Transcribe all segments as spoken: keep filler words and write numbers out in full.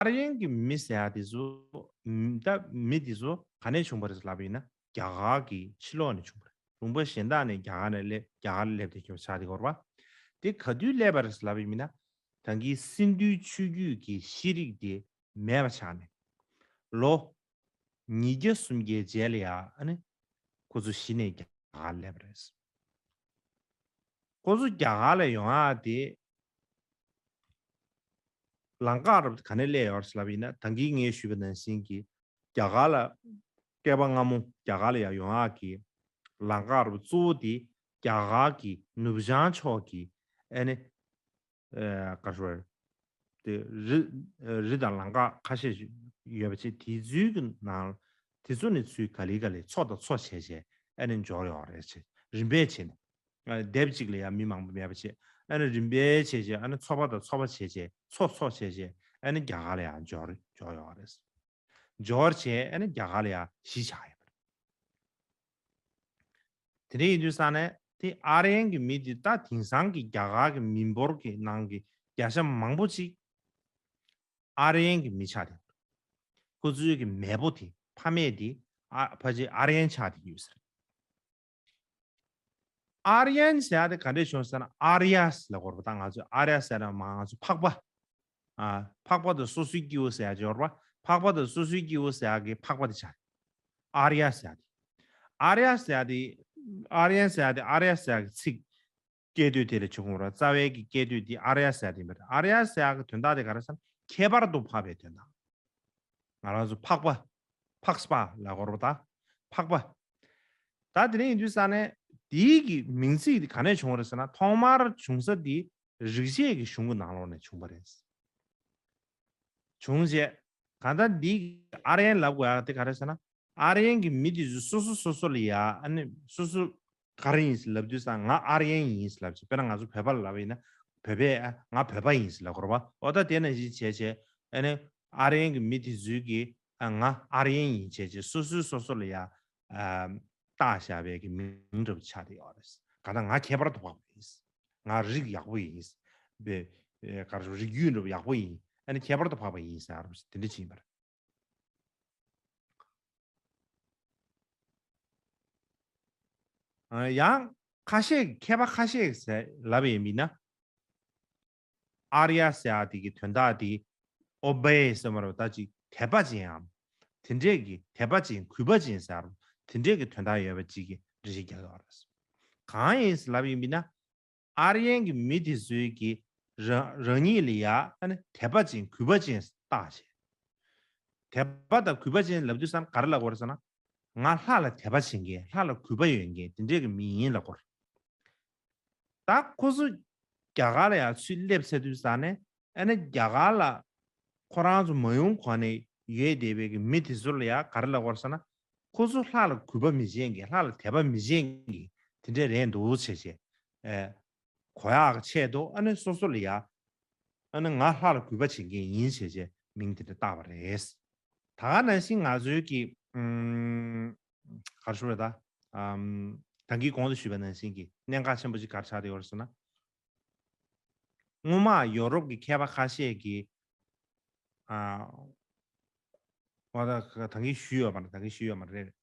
ཨར་ཡན་གྱི་མི་ཟེར་ཡ་དེ་ཚོ་ད་མི་དེ་ཚོ་ག་ནས་བྱུང་བ་རེད་ལབ་པ་ཡིན་ན། རྒྱ་གར་གྱི་ཕྱི་ལོགས་ནས་བྱུང་བ་རེད། ལུང་པ་གཞན་དག་ནས་རྒྱ་གར་ནས་སླེབས། རྒྱ་གར་ལ་སླེབས་ཏེ་ཁྱོད་ཆགས་དེ་གོ་ར་བ། དེ་ག་དུས་སླེབས་པ་རེད་ལབ་པ་ཡིན་ན། ད་གིན་སིན་དྷུའི་ཆུ་རྒྱུད་ཀྱི་ཤེས་རིག་དེ་མེད་པ་ཆགས་ནས། ལོ་ཉིས་བརྒྱ་སུམ་བརྒྱའི་རྗེས་ལ་ཡ་ཨ་ནི་ཁོ་ཚོ་གཞི་ནས་རྒྱ་གར་སླེབས་པ་རེད། ཁོ་ཚོ་རྒྱ་གར་ལ་ཡོང་ཡ་དེ་ལམ་ཁ་རུ་ག་ནས་སླེབས་ཡོད་ཟེར་ལབ་པ་ཡིན་ན། ད་གིན་ངས་ཞུས་པ་ནང་བཞིན་གྱི་རྒྱ་གར་ལ་བསྐལ་པ་སྔ་མོ་རྒྱ་གར་ལ་ཡ་ཡོང་ཡ་གི་ལམ་ཁ་རུ་གཙོ་བོ་དེ་རྒྱ་གར་གྱི་ནུབ་བྱང་ཕྱོགས་ཀྱི་ཨ་ནི་ཨ་ག་རེ་ཟེར། དེ་རི་རི་དང་ལམ་ཁ་ཁ་ཤས་ཤིག་ཡོད་པ་བྱས། དེ་ཚོའི་གི་ནང་དེ་ཚོ་ནས་ཚུར་ག་ལེ་ག་ལེ་ཚོ་དང་ཚོ་བྱས་བྱས་ཨ་ནི་འབྱོར་ཡོད་རེད་བྱས། རིམ་པས་བྱས་ནས་ཨ་སྡེབ་གཅིག་ལ་ཡང་མི་མང་པོ་མེད་པ་བྱས། ཨ་ནི་རིམ་པས་བྱས་བྱས་ཨ་ནི་ཚོ་པ་དང་ཚོ་པ་བྱས་བྱས་ཚོ་ཚོ་བྱས་བྱས་ཨ་ནི་རྒྱ་གར་ལ་ཡང་འབྱོར་འབྱོར་ཡོད་རེད། འབྱོར་བྱས་ཨ་ནི་རྒྱ་གར་ལ་ཡང་གཞིས་ཆགས་ཡོད་པ་རེད། དེ་འདྲ་ཡིན་དུས་ཙང་ནས་དེ་ཨར་ཡན་གྱི་མི་དེ་ད་དེང་སང་གི་རྒྱ་གར་གྱི་མི་འབོར་གྱི་ནང་གི་བརྒྱ་ཆ་མང་པོ་ཅིག་ཨར་ཡན་གྱི་མི་ཆགས་དེ། ཁོ་ཚོའི་གི་མེས་པོ་དེ་ཕ་མེས་དེ་ཨ་ཕ་ཆེ་ཨར་ཡན་ཆགས་དེ་ཡོད་ཟེར། ཨར་ཡན་ཟེར་ཡ་དེ་ག་འདྲས་བྱུང་ཟེར་ན། ཨར་ཡ་ཟེར་ལབ་དགོས་རེད་པ། ད་ང་ཚོས་ཨར་ཡ་ཟེར་ན་མ་ང་ཚོ་འཕགས་པ། ཨ་འཕགས་པ་དང་སོ་སོའི་སྐྱེ་བོ་ཟེར་ཡ་ཅིག་ཡོད་རེད་པ། འཕགས་པ་དང་སོ་སོའི་སྐྱེ་བོ་ཟེར་ཡ་གི་འཕགས་པ་དེ་ཆགས། ཨར་ཡ་ཟེར་ཡ་དེ། ཨར་ཡ་ཟེར་ཡ་དེ། ཨར་ཡན་ཟེར་ཡ་དེ་ཨར་ཡ་ཟེར་ཡ་གི་ཚིག་སྐད་དོད་དེ་ལ་བྱུང་བ་རེད། རྩ་བའི་གི་སྐད་དོད་དེ་ཨར་ཡ་ཟེར་ཡ་དེ་མ་རེད། ཨར་ཡ་ཟེར་ཡ་གི་དོན་དག་དེ་ག་རེ་ཟེར་ན་ཁྱད་པར་དུ་འཕགས་པའི་དོན་དག། ང་རང་ཚོ་འཕགས་པ། འཕགས་པ་ལབ་དགོས་རེད་པ། ད་འཕགས་པ། ད་དེ་འདྲ་ཡིན་དུས་ཙང་ནས་དེའི་གི་མིང་ཚིག་དེ་ག་ནས་བྱུང་བ་རེད་ཟེར་ན། ཐོག་མར་བྱུང་ས་དེ་རིག་བྱེད་ཀྱི་གཞུང་གི་ནང་ལོགས་ནས་བྱུང་བ་རེད། བྱུང་རྗེས་གང་ལྟར་འདི་ཨར་ཡན་ལབ་དགོས་ཡག་དེ་ག་རེ་ཟེར་ན། ཨར་ཡན་གྱི་མི་དེ་ཚོ་སོ་སོ་སོ་སོ་ལ་ཡ་ཨ་ནི་སོ་སོ་ག་རེ་ཡིན་ཟེར་ལབ་དུས་ཙང་། ང་ཨར་ཡན་ཡིན་ཟེར་ལབ་བྱས། དཔེར་ན་ང་ཚོ་བོད་པ་ལ་ལབ་པ་ཡིན་ན། བོད་པས་ཨ་ང་བོད་པ་ཡིན་ཟེར་ལབ་དགོས་རེད་པ། འོ་ད་དེ་ནང་བཞིན་བྱས་བྱས་ཨ་ནི་ཨར་ཡན་གྱི་མི་དེ་ཚོའི་གིས་ཨ་ང་ཨར་ཡན་ཡིན་བྱས་བྱས་སོ་སོས་སོ་སོ་ལ་ཡ་ཨ་བཏགས་བཞག་པའི་གི་མིང་འདྲ་པོ་ཆགས་བསྡད་ཡོད་རེད། གང་ལྟར་ང་ཁྱད་པར་དུ་འཕགས་པ་ཡིན། ང་རིགས་ཡག་པོ་ཡིན། བེ་ཨེ་ག་རེ་ཟེར། རིགས་རྒྱུད་འདྲ་པོ་ཡག་པོ་ཡིན། ཨ་ནི་ཁྱད་པར་དུ་འཕགས་པ་ཡིན་ཟེར་བ་དེ་འདྲ་ཅིག་ཡིན་པ་རེད། ཨ་ཡང་ཁ་ཤས་ཀྱིས། མཁས་པ་ཁ་ཤས་ཀྱིས་ལབ་པ་ཡིན་ན། ཨར་ཡ་ཟེར་ཡ་དེ་གི་དོན་དག་དེ་ཨོ་བྷེ་ཟེར་བ་རེད་པ། ད་ཅིག་དད་པ་ཅན་ཡང་དེ་འདྲས་ཀྱི་དད་པ་ཅན་གུས་པ་ཅན་ཟེར་བ་དེ་འདྲས་ཀྱི་དོན་དག་ཡོད་པ་ཅིག་གི་འགྲེལ་བཤད་རྒྱག་ཡོད་རེད། གང་ཡིན་ཟེར་ལབ་པ་ཡིན་ན། ཨར་ཡན་གྱི་མི་དེ་ཚོའི་གིས་རང་རང་ཉིད་ལ་ཡ་ཨ་ནི་དད་པ་ཅན་གུས་པ་ཅན་བཏགས་བྱས། དད་པ་དང་གུས་པ་ཅན་ལབ་དུས་ཙང་ག་རེ་ལབ་དགོས་རེད་ཟེར་ན། ང་ལྷ་ལ་དད་པ་བྱེད་མཁན། ལྷ་ལ་གུས་པ་ཡོད་མཁན་དེ་འདྲས་ཀྱི་མི་ཡིན་ལབ་དགོས་རེད། ད་ཁོ་ཚོ་རྒྱ་གར་ལ་ཡ་ཚུར་སླེབས་ཚར་དུས་ཙང་ནས་ཨ་ནི་རྒྱ་གར་ལ་ཁོ་རང་ཚོ་མ་ཡོང་གོང་ནས་ཡོད་བསྡད་པའི་གི་མི་དེ་ཚོ་ལ་ཡ་ག་རེ་ལབ་དགོས་རེད་ཟེར་ན། ཁོ་ཚོ་ལྷ་ལ་གུས་པ་མི་བྱེད་མཁན། ལྷ་ལ་དད་པ་མི་བྱེད་མཁན་དེ་འདྲས་རེད་འདུག་བྱས་བྱས། ཨེ་གོ་ཡག་གི་ཆེད་དུ་ཨ་ནི་སོ་སོ་ལ་ཡ་ཨ་ནི་ང་ལྷ་ལ་གུས་པ་བྱེད་མཁན་ཡིན་བྱས་བྱས་མིང་དེ་འདྲ་བཏགས་པ་རེད། ད་ག་ནང་བཞིན་ང་ཚོའི་གི་ཨམ་ག་རེ་ཞུ་དགོས་རེད། ད་ཨམ་ད་གིན་གོང་དུ་ཞུས་པ་ནང་བཞིན་གྱི་གནད་འགག་ཆེན་པོ་ཅིག་ག་རེ་ཆགས་བསྡད་ཡོད་རེད་ཟེར་ན། སྔོན་མ་ཡོ་རོབ་ཀྱི་མཁས་པ་ཁ་ཤས་ཀྱིས། ཨ་འོ་ད་ད་གིན་ཞུས་ཡོད་མ་རེད། ད་གིན་ཞུས་ཡོད་མ་རེད།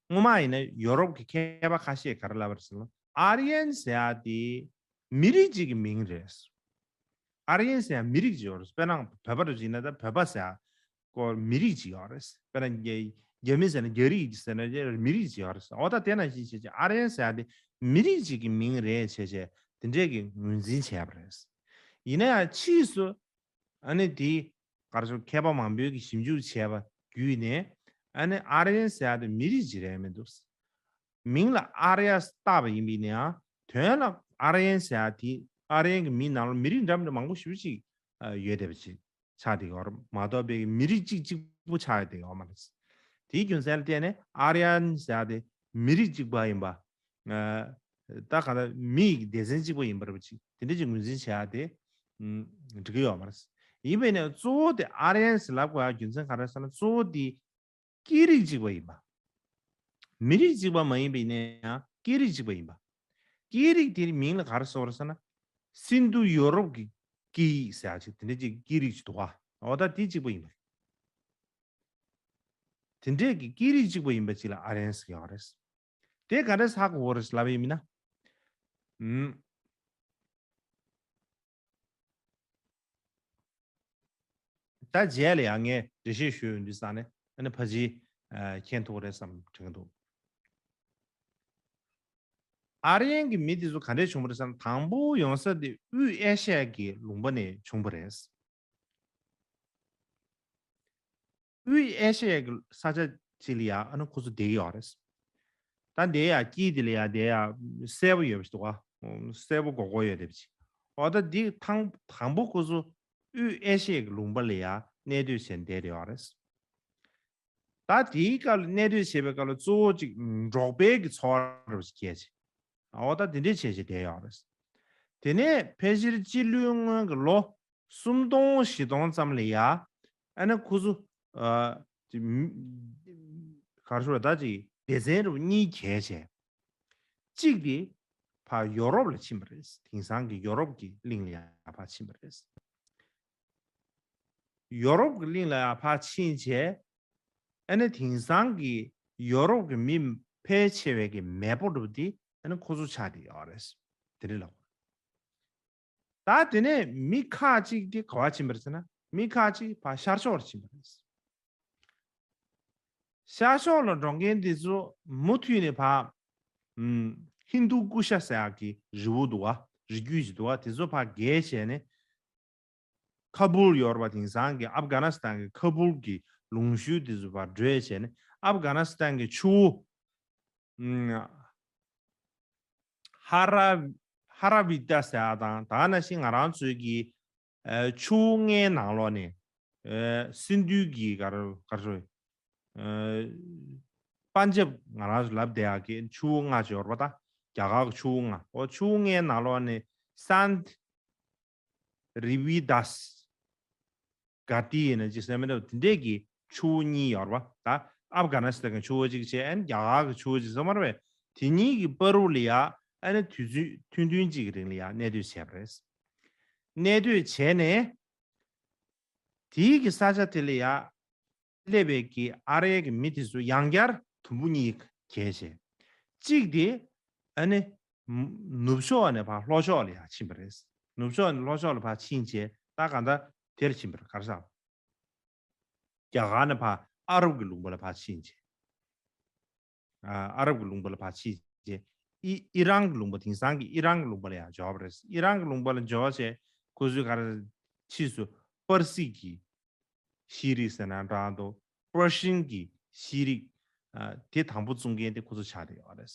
སྔོན་མ་ཡིན་ན་ཡོ་རོབ་ཀྱི་མཁས་པ་ཁ་ཤས་ག་རེ་ལབ་པ་རེད་ཟེར་ན། ཨར་ཡན་ཟེར་ཡ་དེ་མི་རིགས་གཅིག་གི་མིང་རེད། ཨར་ཡན་ཟེར་ཡ་མི་རིགས་གཅིག་ཡོད་རེད། དཔེར་ན་བོད་པ་རེད་ཟེར་ན་ད་བོད་པ་ཟེར་ཡ་སྐོར་མི་རིགས་གཅིག་ཡོད་རེད། དཔེར་ན་རྒྱ་རྒྱ་མི་ཟེར་ན་རྒྱ་རིགས་ཟེར་ན་མི་རིགས་གཅིག་ཡོད་རེད། འོ་ད་དེ་ནང་བཞིན་བྱས་བྱས་ཨར་ཡན་ཟེར་ཡ་དེ་མི་རིགས་གཅིག་གི་མིང་རེད་བྱས་བྱས་དེ་འདྲས་ཀྱི་ངོས་འཛིན་བྱས་པ་རེད། ཡིན་ན་ཡང་ཕྱིས་སུ་ཨ་ནི་དེ་ག་རེ་ཟེར། མཁས་པ་མང་པོས་ཀྱི་ཞིབ་འཇུག་བྱས་པ་བརྒྱུད་ནས་ཨ་ནི་ཨར་ཡན་ཟེར་ཡ་དེ་མི་རིགས་གཅིག་རེད་མི་འདུག་མིང་ལ་ཨར་ཡ་བཏགས་པ་ཡིན་པ་ཡིན་ན་ཡང་དོན་ལ་ཨར་ཡན་ཟེར་ཡ་དེ་ཨར་ཡན་གྱི་མིང་ནང་ལ་མི་རིགས་འདྲ་མི་འདྲ་མང་པོ་ཞེ་པོ་ཅིག་ཡོད་བསྡད་པ་ཅིག་ཆགས་བསྡད་ཡོད་རེད། མ་གཏོགས་པའི་མི་རིགས་གཅིག་གཅིག་པུ་ཆགས་བསྡད་ཡོད་མ་རེད། དེའི་རྒྱུ་མཚན་ལ་བརྟེན་ནས་ཨར་ཡན་ཟེར་ཡ་དེ་མི་རིགས་གཅིག་པ་ཡིན་པ། ཨ་ད་ག་ད་མི་ཡི་སྡེ་ཚན་གཅིག་པ་ཡིན་པ་འདྲ་པོ་ཅིག་དེ་འདྲ་ཅིག་ངོས་འཛིན་བྱེད་ཡ་དེ་ཨམ་འགྲིག་གི་ཡོད་མ་རེད། ཡིན་པས་ན་གཙོ་བོ་དེ་ཨར་ཡན་ཟེར་ལབ་དགོས་ཡ་རྒྱུ་མཚན་ག་རེ་ཟེར་ན། གཙོ་བོ་དེ་སྐད་རིགས་གཅིག་པ་ཡིན་པ། མི་རིགས་གཅིག་པ་མ་ཡིན་པ་ཡིན་ན་ཡང་སྐད་རིགས་གཅིག་པ་ཡིན་པ། སྐད་རིགས་དེའི་མིང་ལ་ག་རེ་ཟེར་བ་རེད་ཟེར་ན། སིན་དྷུ་ཡོ་རོབ་ཀྱི་སྐད་ཡིག་ཟེར་ཡ་ཅིག་དེ་འདྲ་ཅིག་སྐད་རིགས་ཅིག་འདུག་ག་འོ་ད་དེ་གཅིག་པ་ཡིན་པ་རེད། དེ་འདྲས་ཀྱི་སྐད་རིགས་གཅིག་པ་ཡིན་པ་གཅིག་ལ་ཨཱརྱན་ཟེར་ཡོད་རེད། དེ་ག་འདྲས་ཧ་གོ་དགོས་རེད་ལབ་པ་ཡིན་ན། ཨུམ། ད་རྗེས་ལ་ཡང་ངས་འགྲེལ་བཤད་ཞུ་ཡོང་དུས་ཙང་ནས་ཨ་ནི་ཕལ་ཆེར་མཁྱེན་ཐུབ་རེད་བསམ་དྲན་གྱི་འདུག་ཨཱརྱན་གྱི་མི་དེ་ཚོ་ག་འདྲས་བྱུང་བ་རེད་ཟེར་ན། དང་པོ་ཡོང་ས་དེ་དབུས་ཨེ་ཤ་ཡ་གི་ལུང་པ་ནས་བྱུང་བ་རེད། དབུས་ཨེ་ཤ་ཡའི་ས་ཆ་ཅིག་ལ་ཡ་ཨ་ནི་ཁོ་ཚོ་བསྡད་ཀྱི་ཡོད་རེད། ད་དེ་ཡ་དཀྱིལ་དེ་ལ་ཡ་དེ་ཡ་སེར་པོ་ཡོད་པ་ཞིག་འདུག་ག་སེར་པོ་སྒོར་སྒོར་ཡོད་བསྡད་པ་ཅིག་འོ་ད་འདི་དང་དང་པོ་ཁོ་ཚོ་དབུས་ཨེ་ཤ་ཡའི་ལུང་པ་ལ་ཡ་གནས་སྡོད་བྱས་བསྡད་ཡོད་རེད། ད་དེའི་སྐབས་ལ་གནས་སྡོད་བྱེད་པའི་སྐབས་ལ་གཙོ་བོ་ཅིག་འབྲོག་པའི་གི་འཚོ་བ་རེད་པ་ཅིག་སྐྱེལ་བྱས། འོ་ད་དེ་འདྲས་བྱས་བྱས་བསྡད་ཡོད་རེད། དེ་ནས་ཕལ་ཆེར་སྤྱི་ལོའི་སྔོན་གྱི་ལོ་སུམ་སྟོང་བཞི་སྟོང་ཙམ་ལ་ཡ་ཨ་ནི་ཁོ་ཚོ་ཨ་ཅི་མི་ག་རེ་ཞུ་དགོས་རེད། ད་ཅིག་སྡེ་ཚན་རུ་གཉིས་གྱེས་བྱས། གཅིག་དེ་ཕར་ཡོ་རོབ་ལ་ཕྱིན་པ་རེད། དེང་སང་གི་ཡོ་རོབ་ཀྱི་གླིང་ལ་ཡ་ཕར་ཕྱིན་པ་རེད། ཡོ་རོབ་ཀྱི་གླིང་ལ་ཡ་ཕར་ཕྱིན་བྱས། ཨ་ནི་དེང་སང་གི་ཡོ་རོབ་ཀྱི་མི་ཕལ་ཆེ་བའི་གི་མེས་པོ་འདྲ་པོ་དེ་ཨ་ནི་ཁོ་ཚོ་ཆགས་བསྡད་ཡོད་རེད། དེ་རེད་ལགས། ད་དེ་ནས་མི་ཁག་ཅིག་དེ་ག་པར་ཕྱིན་པ་རེད་ཟེར་ན། མི་ཁག་ཅིག་ཕར་ཤར་ཕྱོགས་ལ་ཕྱིན་པ་རེད། ཤར་ཕྱོགས་ལ་འགྲོ་མཁན་དེ་ཚོ་མུ་མཐུད་ནས་ཕར་ཨམ་ཧིན་དུ་ཀུ་ཤ་ཟེར་ཡག་གི་རི་བོ་འདུག་ག་རི་རྒྱུད་ཅིག་འདུག་ག་དེ་ཚོ་ཕར་བརྒལ་བྱས་ནས། ཁ་བུལ་ཡོད་རེད་པ། དེང་སང་གི་ཨབ་གྷ་ནི་སི་ཐན་གྱི་ཁ་བུལ་གྱི་ལུང་ཤུལ་དེ་ཚོ་ཕར་བགྲོད་བྱས་ནས། ཨབ་གྷ་ནི་སི་ཐན་གྱི་ཆུ་བོ་ཧ་ར་ཧ་ར་བི་ཏ་ཟེར་ཡག་དང་། ད་ག་ནང་བཞིན་ང་རང་ཚོའི་གི་ཨ་ཆུ་བོ་ལྔའི་ནང་ལོགས་ནས་ཨ་སིན་དྷུ་གི་ག་རེ་ག་རེ་ཨ་པན་ཇབ་ང་རང་ཚོ་ལབ་བསྡད་ཡག་གི་ཆུ་བོ་ལྔ་ཅིག་ཡོད་རེད་པ། ད་རྒྱ་གར་གྱི་ཆུ་བོ་ལྔ། འོ་ཆུ་བོ་ལྔའི་ནང་ལོགས་ནས་སན་རི་བི་དཱས་ག་ཏི་ཡིན་ན་ཅིག་ཟེར་མི་འདྲ་བ་དེ་འདྲས་ཀྱི་ཆུ་བོ་གཉིས་ཡོད་རེད་པ། ད་ཨབ་གྷ་ནི་སི་ཐན་གྱི་ཆུ་བོ་གཅིག་བྱས། ཨ་ནི་རྒྱ་གར་གྱི་ཆུ་བོ་གཅིག་ཟེར་མ་རེད་པས། དེ་གཉིས་ཀྱི་བར་དུ་ལ་ཡ་ཨ་ནི་དུས་ཚོད་ཐུང་ཐུང་གཅིག་གི་རིང་ལ་ཡ་གནས་སྡོད་བྱས་པ་རེད། གནས་སྡོད་བྱས་ནས་དེའི་གི་ས་ཆ་དེ་ལ་ཡ་སླེབས་པའི་གི་ཨ་རིའི་གི་མི་དེ་ཚོ་ཡང་བསྐྱར་དུམ་བུ་གཉིས་གྱེས་བྱས། གཅིག་དེ་ཨ་ནི་ནུབ་ཕྱོགས་ནས་ཕར་ལྷོ་ཕྱོགས་ལ་ཡར་ཕྱིན་པ་རེད། ནུབ་ཕྱོགས་ནས་ལྷོ་ཕྱོགས་ལ་ཕར་ཕྱིན་བྱས། ད་གང་ལྟར་དེར་ཕྱིན་པ་རེད། ག་རེ་ཟེར། རྒྱ་གར་ནས་ཕར་ཨ་རབ་ཀྱི་ལུང་པ་ལ་ཕར་ཕྱིན་བྱས། ཨ་ཨ་རབ་ཀྱི་ལུང་པ་ལ་ཕར་ཕྱིན་བྱས། ཨི་ཨི་རན་གྱི་ལུང་པ། དེང་སང་གི་ཨི་རན་གྱི་ལུང་པ་ལ་ཡར་འབྱོར་བ་རེད། ཨི་རན་གྱི་ལུང་པ་ལ་འབྱོར་བྱས་ཁོ་ཚོས་ག་རེ་ཕྱིས་སུ་པར་སིག་གི་ཤེས་རིག་ཟེར་ན་འདྲ་འདུག་པར་ཤིན་གྱི་ཤེས་རིག་ཨ་དེ་དང་པོ་བཙུགས་མཁན་དེ་ཁོ་ཚོ་ཆགས་བསྡད་ཡོད་རེད།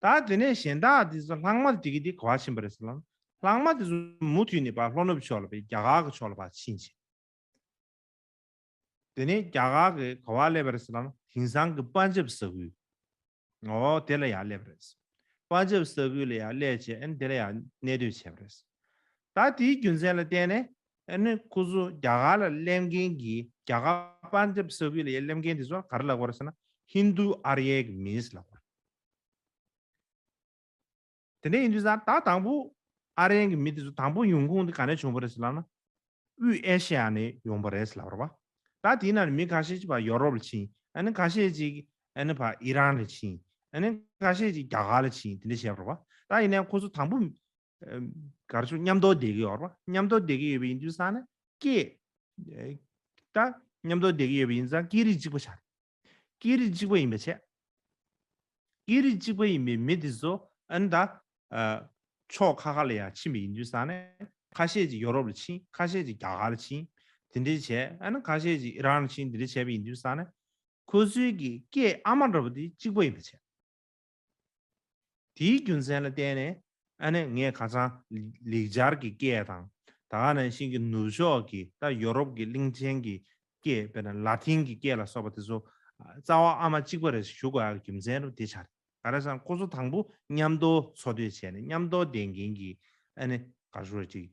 ད་དེ་ནས་གཞན་དག་དེ་ཚོ་ལྷག་མ་དེ་གི་དེ་ག་པར་ཕྱིན་པ་རེད་ཟེར་ན། ལྷག་མ་དེ་ཚོ་མུ་མཐུད་ནས་ཕར་ལྷོ་ནུབ་ཕྱོགས་ལ་ཕར་རྒྱ་གར་གྱི་ཕྱོགས་ལ་ཕར་ཕྱིན་བྱས། དེ་ནས་རྒྱ་གར་གྱི་ག་པར་སླེབས་པ་རེད་ཟེར་ན། དེང་སང་གི་པན་ཇབ་ས་ཁུལ། འོ་དེ་ལ་ཡར་སླེབས་པ་རེད། པན་ཇབ་ས་ཁུལ་ལ་ཡར་སླེབས་བྱས། ཨ་ནི་དེ་ལ་ཡར་གནས་སྡོད་བྱས་པ་རེད། ད་དེའི་རྒྱུ་མཚན་ལ་བརྟེན་ནས་ཨ་ནི་ཁོ་ཚོ་རྒྱ་གར་ལ་སླེབས་མཁན་གྱི། རྒྱ་གར་པན་ཇབ་ས་ཁུལ་ལ་ཡར་སླེབས་མཁན་དེ་ཚོ་ག་རེ་ལབ་དགོས་རེད་ཟེར་ན། ཧིན་དུ་ཨ་རི་ཡའི་གི་མི་ཟེར་ལབ་དགོས་རེད། དེ་འདྲ་ཡིན་དུས་ཙང་ད་དང་པོ་ཨ་རིའི་གི་མི་དེ་ཚོ་དང་པོ་ཡོང་ཁུངས་དེ་ག་ནས་བྱུང་བ་རེད་ཟེར་ལབ་ན། དབུས་ཨེ་ཤེ་ཡ་ནས་ཡོང་བ་རེད་ཟེར་ལབ་རེད་པ། ད་དེའི་ནང་ནས་མི་ཁ་ཤས་ཅིག་ཕར་ཡོ་རོབ་ལ་ཕྱིན། ཨ་ནི་ཁ་ཤས་ཅིག་ཨ་ནི་ཕར་ཨི་རན་ལ་ཕྱིན། ཨ་ནི་ཁ་ཤས་ཅིག་རྒྱ་གར་ལ་ཕྱིན། དེ་འདྲ་བྱས་པ་རེད་པ། ད་ཡིན་ནའང་ཁོ་ཚོ་དང་པོ་ཨ་ག་རེ་ཞུ། མཉམ་དུ་བསྡད་ཀྱི་ཡོད་རེད་པ། མཉམ་དུ་བསྡད་ཀྱི་ཡོད་པ་ཡིན་དུས་ཙང་ནས་སྐད་ཨ་ད་མཉམ་དུ་བསྡད་ཀྱི་ཡོད་པ་ཡིན་ཙང་སྐད་རིགས་གཅིག་པ་ཆགས། སྐད་རིགས་གཅིག་པ་ཡིན་པའི་ཕྱིར། སྐད་རིགས་གཅིག་པ་ཡིན་པའི་མི་དེ་ཚོ་ཨ་ནི་ད་ཨ་ཕྱོགས་ཁ་ཁ་ལ་ཡང་ཕྱིན་པ་ཡིན་དུས་ཙང་ནས། ཁ་ཤས་ཅིག་ཡོ་རོབ་ལ་ཕྱིན། ཁ་ཤས་ཅིག་རྒྱ་གར་ལ་ཕྱིན། དེ་འདྲ་བྱས། ཨ་ནི་ཁ་ཤས་ཅིག་ཨི་རན་ལ་ཕྱིན། དེ་འདྲ་བྱས་པ་ཡིན་དུས་ཙང་ནས། ཁོ་ཚོའི་གི་སྐད་ཨ་མ་འདྲ་པོ་དེ་གཅིག་པ་ཡིན་པའི་ཕྱིར། དེའི་རྒྱུ་མཚན་ལ་བརྟེན་ནས་ཨ་ནི་ངས་ཁ་སང་ལེགས་སྦྱར་གྱི་སྐད་དང་། ད་ག་ནང་བཞིན་གྱི་ནུབ་ཕྱོགས་ཀྱི་ད་ཡོ་རོབ་ཀྱི་གླིང་ཆེན་གྱི་སྐད། དཔེར་ན་ལ་ཏིན་གྱི་སྐད་ལ་སོགས་པ་དེ་ཚོ་རྩ་བ་ཨ་མ་གཅིག་པ་རེད་ཞུ་དགོས་ཡག་གི་རྒྱུ་མཚན་རུ་དེ་ཆགས་རེད། ག་རེ་ཟེར་ན་ཁོ་ཚོ་དང་པོ་མཉམ་དུ་འཚོ་སྡོད་བྱས་ནས་མཉམ་དུ་བསྡད་མཁན་གྱི་ཨ་ནི་ག་རེ་ཞུ་དགོས་རེད། ཅིག་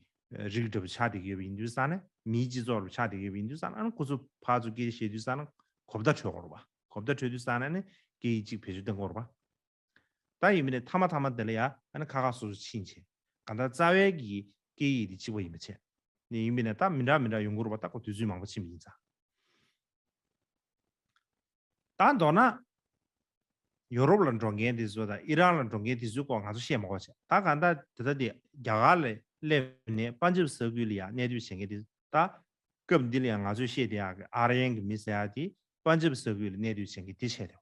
རིགས་འདྲ་པོ་ཆགས་བསྡད་ཀྱི་ཡོད་པ་ཡིན་དུས་ཙང་ནས། མིའི་སྤྱི་ཚོགས་རུ་ཆགས་བསྡད་ཀྱི་ཡོད་པ་ཡིན་དུས་ཙང་ནས། ཨ་ནི་ཁོ་ཚོ་ཕར་ཚུར་སྐད་ཆ་བཤད་དུས་ཙང་ནས་གོ་བརྡ་འཕྲོད་ཀྱི་ཡོད་རེད་པ། གོ་བརྡ་འཕྲོད་དུས་ཙང་ནས་ཨ་ནི་སྐད་ཡིག་གཅིག་བེད་སྤྱོད་གཏོང་གི་ཡོད་རེད་པ། ད་ཡིན་པ་ནས་མཐའ་མ་མཐའ་མ་དེ་ལ་ཡ་ཨ་ནི་ཁ་ཁ་སོ་སོ་ཕྱིན་བྱས། གང་ལྟར་རྩ་བའི་གི་སྐད་ཡིག་དེ་གཅིག་པ་ཡིན་པའི་ཕྱིར། ནས་ཡིན་པ་ནས་ད་མི་འདྲ་མི་འདྲ་ཡོང་གི་རེད་པ། ད་ཁོ་དུས་ཚོད་མང་པོ་ཕྱིན་པ་ཡིན་ཙང་། ད་མདོར་ན་ཡོ་རོབ་ལ་འགྲོ་མཁན་དེ་ཚོ་དང་ཨི་རན་ལ་འགྲོ་མཁན་དེ་ཚོའི་སྐོར་ང་ཚོ་བཤད་མ་དགོས་བྱས། ད་གང་ལྟར་དེ་ལྟ་དེ་རྒྱ་གར་ལ་སླེབས་ནས་པན་ཇབ་ས་ཁུལ་ལ་ཡང་གནས་སྡོད་བྱེད་མཁན་དེ། ད་སྐབས་འདི་ལ་ཡང་ང་ཚོས་བཤད་བསྡད་ཡག་གི་ཨར་ཡན་གྱི་མི་ཟེར་ཡག་དེ་པན་ཇབ་ས་ཁུལ་ལ་གནས་སྡོད་བྱེད་མཁན་དེ་བྱས་ཏེ།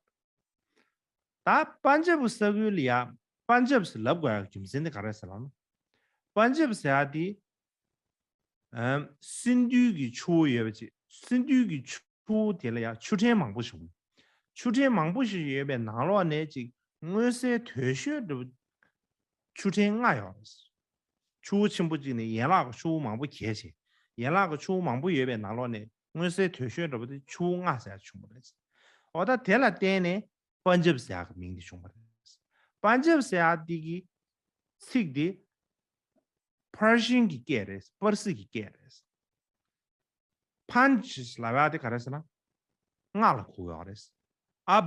ད་པན་ཇབ་ས་ཁུལ་ལ་ཡང་པན་ཇབ་ཟེར་ལབ་དགོས་ཡག་རྒྱུ་མཚན་དེ་ག་རེ་ཟེར་ལབ་ན། པན་ཇབ་ཟེར་ཡག་དེ་ཨམ། སིན་དྷུ་གི་ཆུ་བོ་ཡོད་པ་ཅིག་སིན་དྷུ་གི་ཆུ་བོ་དེ་ལ་ཡང་ཆུ་ཕྲན་མང་པོ་ཞིག་ཡོད། ཆུ་ཕྲན་མང་པོ་ཞིག་ཡོད་པའི་ནང་ལོགས་ནས་ཅིག་མངོན་གསལ་དོད་ཤོས་འདྲ་པོ་ཆུ་ཕྲན་ལྔ་ཡོད་རེད། ཆུ་བོ་ཆེན་པོ་གཅིག་ནས་ཡན་ལག་གི་ཆུ་བོ་མང་པོ་གྱེས་བྱས། ཡན་ལག་གི་ཆུ་བོ་མང་པོ་ཡོད་པའི་ནང་ལོགས་ནས་མངོན་གསལ་དོད་ཤོས་འདྲ་པོ་དེ་ཆུ་བོ་ལྔ་ཟེར་ཡག་བྱུང་བ་རེད། འོ་ད་དེ་ལ་བརྟེན་ནས་པན་ཇབ་ཟེར་ཡག་གི་མིང་དེ་བྱུང་བ་རེད། པན་ཇབ་ཟེར་ཡག་དེ་གི་ཚིག་དེ་པར་ཤིན་གྱི་སྐད་རེད། པར་སིག་གི་སྐད་རེད། པན་ཇ་ལབ་ཡག་དེ་ག་རེ་ཟེར་ན། ལྔ་ལ་གོ་གི་ཡོད་རེད། ཨབ་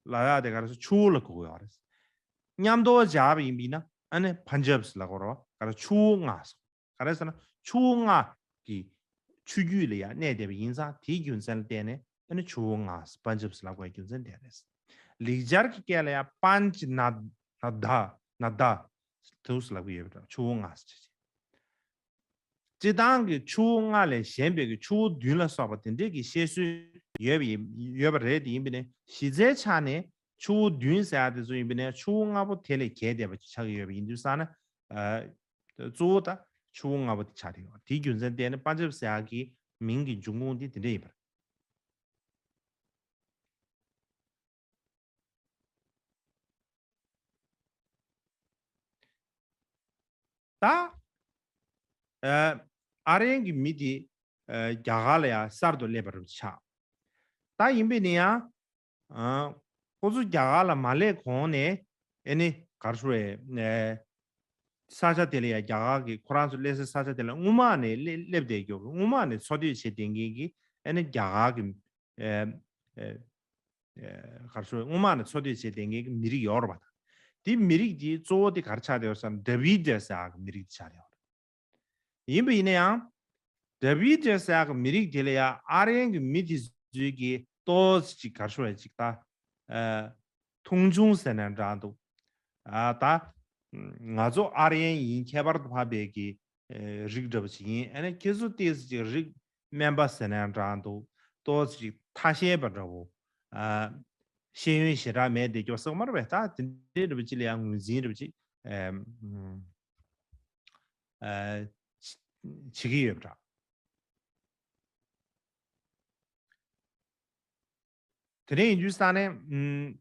ལབ་ཡག་དེ་ག་རེ་ཟེར། ཆུ་བོ་ལ་གོ་གི་ཡོད་རེད། མཉམ་དུ་སྦྱར་བ་ཡིན་པ་ཡིན་ན་ཨ་ནི་པན་ཇབ་ལབ་དགོས་རེད་པ། ག་རེ་ཆུ་བོ་ལྔ་ཟེར། ག་རེ་ཟེར་ན་ཆུ་བོ་ལྔ་གི་ཆུ་རྒྱུད་ལ་ཡང་གནས་བསྡད་པ་ཡིན་ཙང་དེའི་རྒྱུ་མཚན་ལ་བརྟེན་ནས་ཨ་ནི་ཆུ་བོ་ལྔ་པན་ཇབ་ལབ་དགོས་རྒྱུ་མཚན་དེ་རེད། ལེགས་སྦྱར་གྱི་སྐད་ལ་ཡང་པན་ཇ་ན་ན་ད་ན་ད་དུ་ལབ་ཀྱི་ཡོད་པ་འདྲ། ཆུ་བོ་ལྔ་ཟེར་བྱས། སྤྱིར་བཏང་གི་ཆུ་བོ་ལྔ་ལས་གཞན་པའི་གི་ཆུ་བོ་བདུན་ལ་སོགས་པ་དེ་འདྲས་ཀྱི་བཤད་སྲོལ་ཡོད་པ་ཡིན་ཡོད་པ་རེད། དེ་ཡིན་པ་ནས་གཞི་རྩའི་ཆ་ནས་ཆུ་བོ་བདུན་ཟེར་ཡག་དེ་ཚོ་ཡིན་པ་ནས་ཆུ་བོ་ལྔ་པོ་དེ་ལས་གྱེས་བསྡད་པ་ཅིག་ཆགས་ཀྱི་ཡོད་པ་ཡིན་དུས་ཙང་ན། ཨ། གཙོ་བོ་ད་ཆུ་བོ་ལྔ་པོ་དེ་ཆགས་བསྡད་ཡོད། དེའི་རྒྱུ་མཚན་བརྟེན་ནས་པན་ཇབ་ཟེར་ཡག་གི་མིང་གི་འབྱུང་ཁུངས་དེ་དེ་འདྲ་ཡིན་པ་རེད། ད། ཨ། ཨ་རི་ཡན་གྱི་མི་དེ། ཨ། རྒྱ་གར་ལ་ཡང་གསར་དུ་སླེབས་པ་རུ་ཆགས། ད་ཡིན་པས་ན་ཡང་། ཨ། ཁོ་ཚོ་རྒྱ་གར་ལ་མ་སླེབས་གོང་ནས་ཨེ་ནི་ག་རེ་ཞུ་རེད། ཨ། ས་ཆ་དེ་ལ་ཡང་རྒྱ་གར་གྱི་ཁོ་རང་ཚོ་སླེབས་སའི་ས་ཆ་དེ་ལ་སྔོན་མ་ནས་སླེབས་སླེབས་བསྡད་རྒྱུ། སྔོན་མ་ནས་འཚོ་སྡོད་བྱེད་བསྡད་མཁན་གྱི་ཨེ་ནི་རྒྱ་གར་གྱི། ཨ། ཨ། ཨ། ག་རེ་ཞུ། སྔོན་མ་ནས་འཚོ་སྡོད་བྱེད་བསྡད་མཁན་གྱི་མི་རིགས་ཡོད་རེད་པ། དེ་མི་རིགས་དེ་གཙོ་བོ་དེ་ག་རེ་ཆགས་བསྡད་ཡོད་ཟེར་ན་དྲ་བིཌ་ཟེར་ཡག་གི་མི་རིགས་དེ་ཆགས་བསྡད་ཡོད་རེད། ཡིན་པ་ཡིན་ན་ཡང་། དྲ་བིཌ་ཟེར་ཡག་གི་མི་རིགས་དེ་ལ་ཡང་ཨ་རི་ཡན་གྱི་མི་དེ་ཚོས་ཀྱིས་ཏོག་ཙམ་ཅིག་ག་རེ་ཞུ་བ་ཅིག་ད། ཨ། མཐོང་ཆུང་ཟེར་ན་འདྲ་འདུག། ཨ། ད། ང་ཚོ་ཨ་རི་ཡན་ཡིན། ཁྱད་པར་དུ་འཕགས་པའི་གི། ཨ། རིགས་འདྲ་པོ་ཅིག་ཡིན། ཨ་ནི་ཁྱེད་ཚོ་ཏོག་ཙམ་ཅིག་རིགས་དམན་པ་ཟེར་ན་འདྲ་འདུག། ཏོག་ཙམ་ཅིག་ཐ་ཤལ་པ་འདྲ་པོ། ཨ། ཤེས་ཡོན་ཞེ་དྲག་མེད་བསྡད་རྒྱུ་ཟེར་གྱི་མ་རེད་པས། ད་དེ་འདྲའི་འདྲ་པོ་ཅིག་ལ་ཡང་ངོས་འཛིན་འདྲ་པོ་ཅིག། ཨ། ཨ། བྱེད་ཀྱི་ཡོད་པ་འདྲ། དེ་འདྲ་ཡིན་དུས་ཙང་ནས། ཨུམ།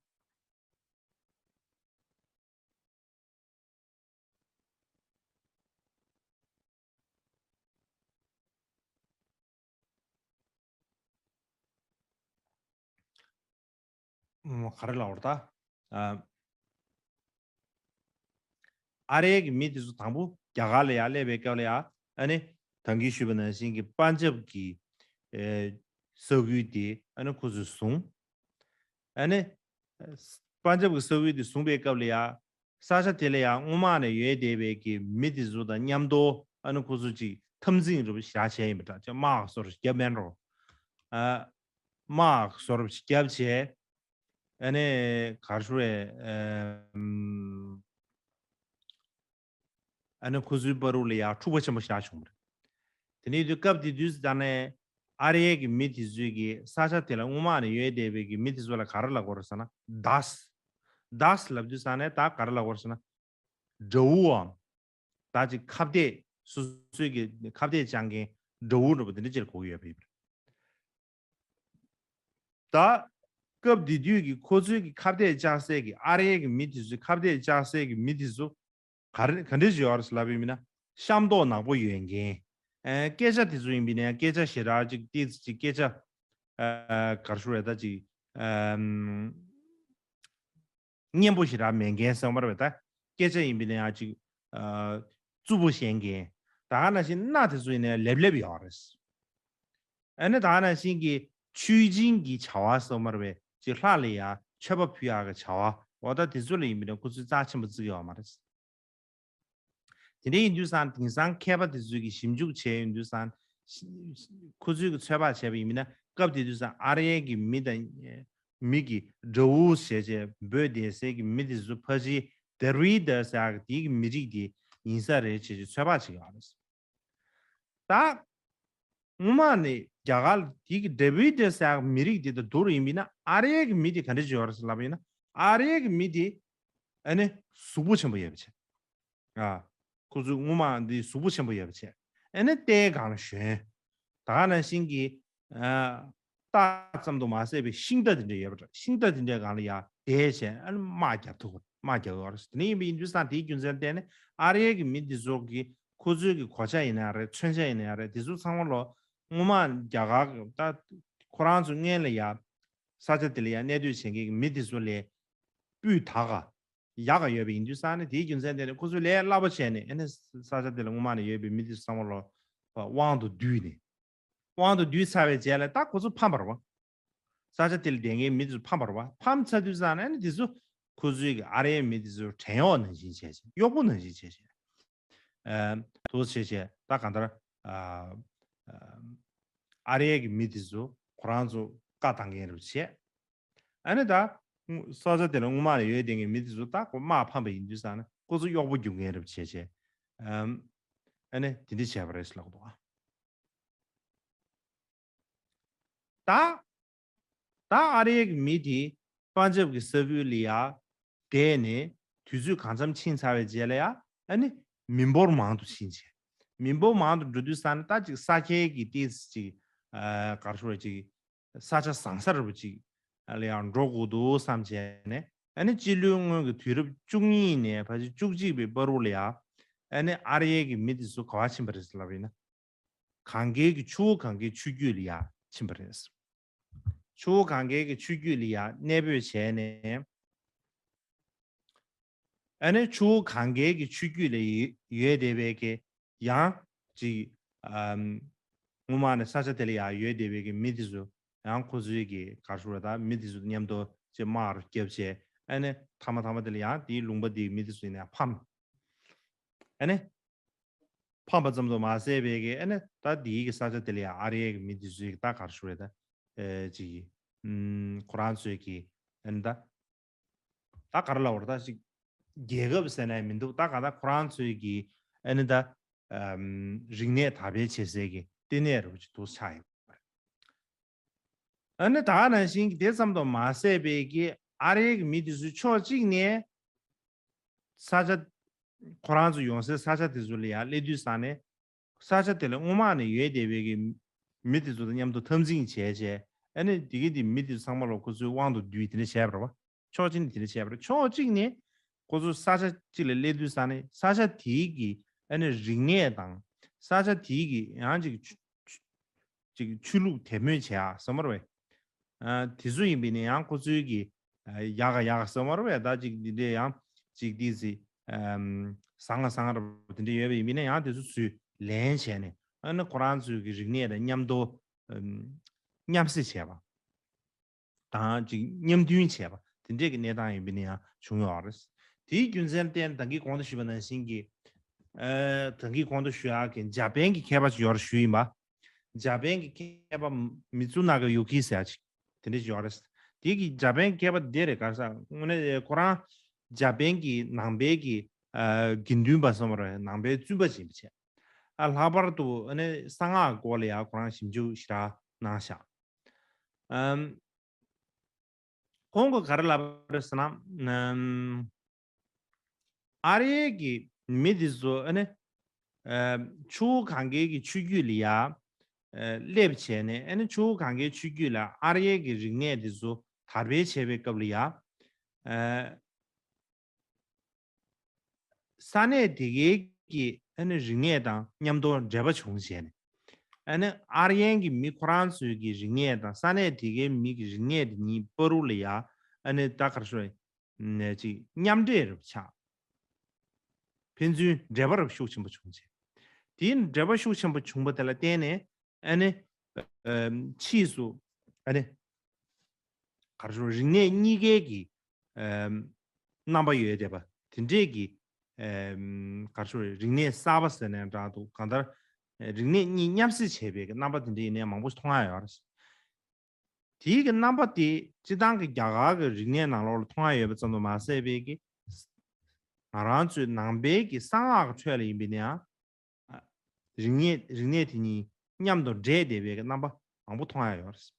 ཨུམ། ག་རེ་ལབ་དགོས་རེད་ད། ཨ། ཨ་རིའི་གི་མི་དེ་ཚོ་དང་པོ་རྒྱ་གར་ལ་ཡར་སླེབས་པའི་སྐབས་ལ་ཡ། ཨ་ནི་ད་གིན་ཞུས་པ་ནང་བཞིན་གྱི་པན་ཇབ་གི། ཨེ། ས་ཁུལ་དེ་ཨ་ནི་ཁོ་ཚོས་བཟུང་། ཨ་ནི་པན་ཇབ་གི་ས་ཁུལ་དེ་བཟུང་པའི་སྐབས་ལ་ཡ། ས་ཆ་དེ་ལ་ཡང་སྔོན་མ་ནས་ཡོད་བསྡད་པའི་གི་མི་དེ་ཚོ་དང་མཉམ་དུ་ཨ་ནི་ཁོ་ཚོ་ཅིག་འཐབ་འཛིང་འདྲ་པོ་ཞེ་དྲག་བྱས་ཡིན་པ་འདྲ། ཅིག་དམག་སོར་བརྒྱབ་མེད་འགྲོ། ཨ། དམག་སོར་བརྒྱབ་བྱས། ཨ་ནི་ག་རེ་ཞུ་རེད། ཨམ། ཨ་ནི་ཁོ་ཚོའི་བར་དུ་ལ་ཡང་འཁྲུག་པ་ཆེན་པོ་ཞེ་དྲག་བྱུང་བ་རེད། དེ་ནས་དུས་སྐབས་དེ་དུས་སུ་ད་ནས་ཨ་རིའི་གི་མི་དེ་ཚོས་ཀྱི་ས་ཆ་དེ་ལ་སྔོན་མ་ནས་ཡོད་བསྡད་པའི་གི་མི་དེ་ཚོ་ལ་ག་རེ་ལབ་དགོས་རེད་ཟེར་ན་དཱས། དཱས་ལབ་དུས་ཙང་ནས་ད་ག་རེ་ལབ་དགོས་རེད་ཟེར་ན། དགྲ་བོའམ། ད་ཅིག་ཁ་གཏད། སོ་སོའི་གི་ཁ་གཏད་བཅག་མཁན་དགྲ་བོ་འདྲ་པོ་དེ་འདྲ་ཅིག་ལ་གོ་གི་ཡོད་པ་ཡིན་པ་རེད། ད་སྐབས་དེ་དུས་ཀྱི་ཁོ་ཚོའི་གི་ཁ་གཏད་བཅག་སའི་གི་ཨ་རིའི་གི་མི་དེ་ཚོའི་ཁ་གཏད་བཅག་སའི་གི་མི་དེ་ཚོ་ག་རེ་ག་འདྲ་ཞིག་ཡོད་རེད་ལབ་པ་ཡིན་ན་ཤ་མདོག་ནག་པོ་ཡོད་མཁན། ཨ། སྐད་ཆ་དེ་ཚོ་ཡིན་པ་ཡིན་ན་ཡང་སྐད་ཆ་ཞེ་དྲག་ཅིག་ཏོག་ཙམ་ཅིག་སྐད་ཆ། ཨ། ག་རེ་ཞུ་རེད་ད་ཅིག། ཨམ། སྙན་པོ་ཞེ་དྲག་མེད་མཁན་ཟེར་བ་མ་རེད་པས། ད་སྐད་ཆ་ཡིན་པ་ཡིན་ན་ཡང་ཅིག། ཨ། རྩུབ་པོ་བཤད་མཁན། ད་ག་ནང་བཞིན་སྣ་དེ་ཚོ་ཡིན་ན་ཡང་ལེབ་ལེབ་ཡོད་རེད། ཨ་ནི་ད་ག་ནང་བཞིན་གྱི་ཆུའི་སྦྱིན་གྱི་བྱ་བ་ཟེར་བ་མ་རེད་པས། ཅིག་ལྷ་ལ་ཡང་མཆོད་པ་ཕུལ་ཡག་གི་བྱ་བ། འོ་ད་དེ་ཚོ་ལ་ཡིན་པ་ཡིན་ན་ཁོ་ཚོས་རྩ་ཆེན་པོ་བརྩི་གི་ཡོད་མ་རེད། དེ་འདྲ་ཡིན་དུས་ཙང་དེང་སང་མཁས་པ་དེ་ཚོས་ཀྱི་ཞིབ་འཇུག་བྱས་ཡོང་དུས་ཙང་ཁོ་ཚོས་ཀྱི་ཚོད་དཔག་བྱས་པ་ཡིན་ན་སྐབས་དེ་དུས་ཙང་ཨ་རི་ཡའི་གི་མི་དང་མི་གི་དགྲ་བོ་ཞེས་བྱས་འབོད་བསྡད་སའི་གི་མི་དེ་ཚོ་ཕལ་ཆེར་དེ་རི་དར་ཟེར་ཡག་དེའི་གི་མི་རིགས་དེ་ཡིན་ས་རེད་ཅེས་ཀྱི་ཚོད་དཔག་བྱེད་ཀྱི་ཡོད་རེད། ད་སྔོན་མ་ནས་རྒྱ་གར་དེ་གི་དེ་རི་དར་ཟེར་ཡག་མི་རིགས་དེ་དང་བསྡུར་ཡིན་པ་ཡིན་ན་ཨ་རི་ཡའི་གི་མི་དེ་ག་འདྲ་ཅིག་ཡོད་རེད་ཟེར་ལབ་པ་ཡིན་ན་ཨ་རི་ཡའི་གི་མི་དེ་ཨ་ནི་གཟུགས་པོ་ཆེན་པོ་ཡོད་པ་བྱས། ཨ། ཁོ་ཚོའི་སྔོན་མ་འདི་གཟུགས་པོ་ཆེན་པོ་ཡོད་པ་བྱས། ཨ་ནི་རྟའི་སྒང་ལ་ཞོན། ད་ག་ནང་བཞིན་གྱི། ཨ། རྟ་ཙམ་དུ་མ་ཟད་པའི་ཤིང་རྟ་དེ་འདྲ་ཡོད་པ་འདྲ། ཤིང་རྟ་དེ་འདྲའི་སྒང་ལ་ཡར་བསྡད་བྱས་ཨ་ནི་དམག་རྒྱག་ཐུབ། དམག་རྒྱག་ཡོད་རེད། དེ་འདྲ་ཡིན་པ་ཡིན་དུས་ཙང་དེའི་རྒྱུ་མཚན་བརྟེན་ནས་ཨ་རི་ཡའི་གི་མི་འདི་ཚོ་གི་ཁོ་ཚོའི་གི་གོ་ཆ་ཡིན་ན་ཡང་རེད། མཚོན་ཆ་ཡིན་ན་ཡང་རེད། དེ་ཚོ་ཚང་མ་ལོ་སྔོན་མ་རྒྱ་གར་གི་ད་ཁོ་རང་ཚོ་སྔོན་ལ་ཡ་ས་ཆ་དེ་ལ་ཡ་གནས་སྡོད་བྱེད་མཁན་གི་མི་དེ་ཚོ་ལས་སྤུས་དག་ག་ཡག་ག་ཡོད་པ་ཡིན་དུས་ཙང་ནས་དེའི་རྒྱུ་མཚན་དེ་ནས་ཁོ་ཚོས་ལས་སླ་པོ་བྱས་ནས་ཨ་ནི་ས་ཆ་དེ་ལ་སྔོན་མ་ནས་ཡོད་པའི་མི་དེ་ཚོ་ཚང་མ་ལོ་དབང་དུ་བསྡུས་ནས། དབང་དུ་བསྡུས་ཚར་བའི་རྗེས་ལ་ད་ཁོ་ཚོ་ཕམ་པ་རེད་བ། ས་ཆ་དེ་ལ་བསྡད་མཁན་མི་དེ་ཚོ་ཕམ་པ་རེད་བ། ཕམ་ཚར་དུས་ཙང་ནས་ཨ་ནི་དེ་ཚོ་ཁོ་ཚོའི་གི་ཨ་རིའི་མི་དེ་ཚོ་བྲན་གཡོག་ནང་བཞིན་བྱས་བྱས་གཡོག་པོ་ནང་བཞིན་བྱས་བྱས། ཨ། དུ་བྱས་བྱས་ད་གང་ལྟར་ཨ་ཨ་ཨ་རིའི་གི་མི་དེ་ཚོ་ཁོ་རང་ཚོ་བཀའ་བཏང་མཁན་རེད་བྱས། ཨ་ནི་ད་ས་ཆ་དེ་ལ་སྔོན་མ་ནས་ཡོད་བསྡད་མཁན་མི་དེ་ཚོ་ད་ཁོ་དམག་ཕམ་པ་ཡིན་དུས་ཙང་ནས་ཁོ་ཚོ་གཡོག་པོ་རྒྱུག་མཁན་རེད་བྱས་བྱས། ཨམ། ཨ་ནི་དེ་འདྲ་བྱས་པ་རེད་ལབ་འདུག་ཨ། ད། ད་ཨ་རིའི་གི་མི་དེ་པན་ཇབ་གི་ས་ཁུལ་ལ་ཡ་བསྡད་ནས་དུས་ཚོད་གང་འཚམ་ཕྱིན་ཚར་བའི་རྗེས་ལ་ཡ་ཨ་ནི་མི་འབོར་མང་དུ་ཕྱིན་བྱས། མི་འབོར་མང་དུ་འགྲོ་དུས་ཙང་ནས་ད་ཅིག་ས་ཁྱད་ཀྱི་ཏིས་ཅིག་ཨ་གར་ཤོར་ཅིག་ས་ཆ་བཟང་ས་རུ་ཅིག་ལ་ཡང་འགྲོ་དགོས་འདུག་བསམ་བྱས་ནས་ཨ་ནི་སྤྱི་ལོའི་སྔོན་གྱི་དུས་རབས་བཅུ་གཉིས་ནས་ཕལ་ཆེར་བཅུ་གཅིག་པའི་བར་དུ་ལ་ཡ་ཨ་ནི་ཨ་རིའི་གི་མི་དེ་ཚོ་ག་བ་ཕྱིན་པ་རེད་ལབ་ཡིན་ན། གངས་རྒྱལ་གྱི་ཆུ་བོ་གངས་རྒྱལ་ཆུ་རྒྱུད་ལ་ཡ་ཕྱིན་པ་རེད། ཆུ་བོ་གངས་རྒྱལ་གྱི་ཆུ་རྒྱུད་ལ་ཡ་གནས་སྤོས་བྱས་ནས། ཨ་ནི་ཆུ་བོ་གངས་རྒྱལ་གྱི་ཆུ་རྒྱུད་ལ་ཡོད་ཡོད་བསྡད་པའི་གི་ཡང་ཅིག་ཨམ། སྔོན་མ་ནས་ས་ཆ་དེ་ལ་ཡ་ཡོད་བསྡད་པའི་གི་མི་དེ་ཚོ་ཡང་ཁོ་ཚོའི་གི་གར་ཤོར་ད་མི་དེ་ཚོ་མཉམ་དུ་ཅིག་དམག་རུ་བརྒྱབ་བྱས་ཨ་ནི་མཐའ་མ་མཐའ་མ་དེ་ལ་ཡང་དེའི་ལུང་པ་དེའི་མི་དེ་ཚོ་ཡིན་ན་ཡང་ཕམ། ཨ་ནི། ཕམ་པ་ཙམ་དུ་མ་ཟད་པའི་གི་ཨ་ནི་ད་འདིའི་གི་ས་ཆ་དེ་ལ་ཡང་ཨ་རིའི་གི་མི་དེ་ཚོའི་གི་ད་གར་ཤོར་ད་ཨེ་ཅིག་ཨམ་ཁོ་རང་ཚོའི་གི་ཨ་ནི་ད་ད་གར་ལ་བར་ད་ཅིག་རྒྱལ་ཁབ་ཟེར་ནས་མི་འདུག་ད་ག་ད་ཁོ་རང་ཚོའི་གི་ཨ་ནི་ད་ཨམ་རིག་གནས་དར་སྤེལ་བྱེད་སའི་གི་ལྟེ་གནས་རུ་ཅིག་ཏུ་ཆགས་ཡོད། ཨ་ནི་ད་ག་ནང་བཞིན་གྱི་དེ་ཙམ་དུ་མ་ཟད་པའི་གི་ཨ་རིའི་གི་མི་དེ་ཚོའི་ཕྱོགས་གཅིག་ནས་ས་ཆ་ཁོ་རང་ཚོ་ཡོང་སའི་ས་ཆ་དེ་ཚོ་ལ་ཡང་སླེབས་དུས་ཙང་ནས་ས་ཆ་དེ་ལ་སྔོན་མ་ནས་ཡོད་བསྡད་པའི་གི་མི་དེ་ཚོ་དང་མཉམ་དུ་འཐབ་འཛིང་བྱས་བྱས་ཨ་ནི་དེ་གི་དེ་མི་དེ་ཚོ་ཚང་མ་ལ་ཁོ་ཚོའི་དབང་དུ་བསྡུས་དེ་འདྲ་བྱས་པ་རེད་བ། ཕྱོགས་གཅིག་ནས་དེ་འདྲ་བྱས་པ་རེད། ཕྱོགས་གཅིག་ནས་ཁོ་ཚོ་ས་ཆ་གཅིག་ལ་སླེབས་དུས་ཙང་ནས་ས་ཆ་དེའི་གི་ཨ་ནི་རིག་གནས་དང་ས་ཆ་དེའི་གི་ཡང་ཅིག་ཅིག་ཆོས་ལུགས་དད་མོས་བྱེད་ཡག་བསམ་པ་རེད་བས། ཨ་དེ་ཚོ་ཡིན་པས་ནས་ཡང་ཁོ་ཚོའི་གི་ཨ་ཡག་ག་ཡག་ག་བསམ་པ་རེད་བས། ད་ཅིག་འདི་འདྲས་ཡང་ཅིག་འདི་ཟི་ཨམ་བཟང་ང་བཟང་ང་རེད་བ་དེ་འདྲས་ཡོད་པ་ཡིན་པས་ན་ཡང་དེ་ཚོ་ཚུར་ལེན་བྱས་ནས་ཨ་ནི་ཁོ་རང་ཚོའི་གི་རིག་གནས་དང་མཉམ་དུ་ཨམ་མཉམ་བསྲེས་བྱས་པ། དང་ཅིག་མཉམ་མཐུན་བྱས་པ་དེ་འདྲས་ཀྱི་གནས་སྟངས་ཡིན་པས་ན་ཡང་བྱུང་ཡོད་རེད། དེའི་རྒྱུ་མཚན་བརྟེན་ད་གིན་གོང་དུ་ཞུས་པ་ནང་བཞིན་གྱི་ཨ་ད་གིན་གོང་དུ་ཞུ་ཡག་གི་འཇར་པན་གྱི་མཁས་པ་ཅིག་ཡོད་རེད་ཞུས་ཡིན་པ། འཇར་པན་གྱི་མཁས་པ་མི་ཙུ་ན་ག་ཡུ་ཀི་ཟེར་ཡག་ཅིག་དེ་འདྲས་ཅིག་ཡོད་རེད། དེ་གི་འཇར་པན་མཁས་པ་དེ་རེད་ག་རེ་ཟེར་དངོས་གནས་ཁོ་རང་འཇར་པན་གྱི་ནང་པའི་གི་ཨ་དགེ་འདུན་པ་བསམ་པ་རེད། ནང་པའི་བཙུན་པ་ཅིག་ཡིན་པ་བྱས། ཨ་ལྷག་པར་དུ་ཨ་ནི་གསང་སྔགས་སྐོར་ལ་ཡང་ཁོ་རང་ཞིབ་འཇུག་ཞེ་དྲག་གནང་ཤག་ཨམ། ཁོང་གིས་ག་རེ་ལབ་པ་རེད་ཟེར་ན། ཨམ། ཨ་རིའི་གི་མི་དེ་ཚོ་ཨ་ནི་ཨ་ཆུ་བོ་གངས་རྒྱལ་གྱི་ཆུ་རྒྱུད་ལ་ཡ་ཨ་སླེབས་བྱས་ནས་ཨ་ནི་ཆུ་བོ་གངས་རྒྱལ་ཆུ་རྒྱུད་ལ་ཨ་རིའི་གི་རིག་གནས་དེ་ཚོ་དར་སྤེལ་བྱས་པའི་སྐབས་ལ་ཡ་ཨ། ས་གནས་དེ་གའི་གི་ཨ་ནི་རིག་གནས་དང་མཉམ་དུ་འབྲེལ་བ་བྱུང་བྱས་ནས། ཨ་ནི་ཨར་ཡན་གྱི་མི་ཁོ་རང་ཚོའི་གི་རིག་གནས་དང་ས་གནས་དེ་གའི་མི་གི་རིག་གནས་དེ་གཉིས་བར་དུ་ལ་ཡ་ཨ་ནི་ད་གར་ཤོར་ནས་ཅིག་མཉམ་འདྲེས་རུ་ཆགས། ཕན་ཚུན་འབྲེལ་བ་རུ་ཤུགས་ཆེན་པོ་བྱུང་བྱས། དེའི་འབྲེལ་བ་ཤུགས་ཆེན་པོ་བྱུང་བ་དེ་ལ་བརྟེན་ནས་ཨ་ནི་ཕྱིས་སུ་ཨ་ནི་གར་ཤོར་རིག་གནས་གཉིས་ཀའི་གི་རྣམ་པ་ཡོད་བསྡད་པ་དེ་འདྲས་ཀྱི་ ཨེམ། ག་རེ་ཞུ་དགོས་རེད། རིག་གནས་གསར་པ་ཟེར་ནའང་འདྲ་འདུག་གང་ལྟར་ཨེ་རིག་གནས་གཉིས་མཉམ་བསྲེས་བྱས་པའི་གི་རྣམ་པ་དེ་འདྲ་ཡིན་ནའི་མང་པོ་ཞིག་མཐོང་ཡ་ཡོད་རེད། དེའི་གི་རྣམ་པ་དེ་སྤྱིར་བཏང་གི་རྒྱ་གར་གི་རིག་གནས་ནང་ལོགས་ལ་མཐོང་ཡ་ཡོད་པ་ཙམ་དུ་མ་ཟད་པའི་གི་ང་རང་ཚོའི་ནང་པའི་གི་གསང་སྔགས་ཀྱི་ཁྲོད་ལ་ཡིན་པ་ཡིན་ནའང་ཨ་རིག་གནས་རིག་གནས་དེ་གཉིས་མཉམ་དུ་འདྲེས་བསྡད་པའི་གི་རྣམ་པ་མང་པོ་མཐོང་ཡ་ཡོད་རེད།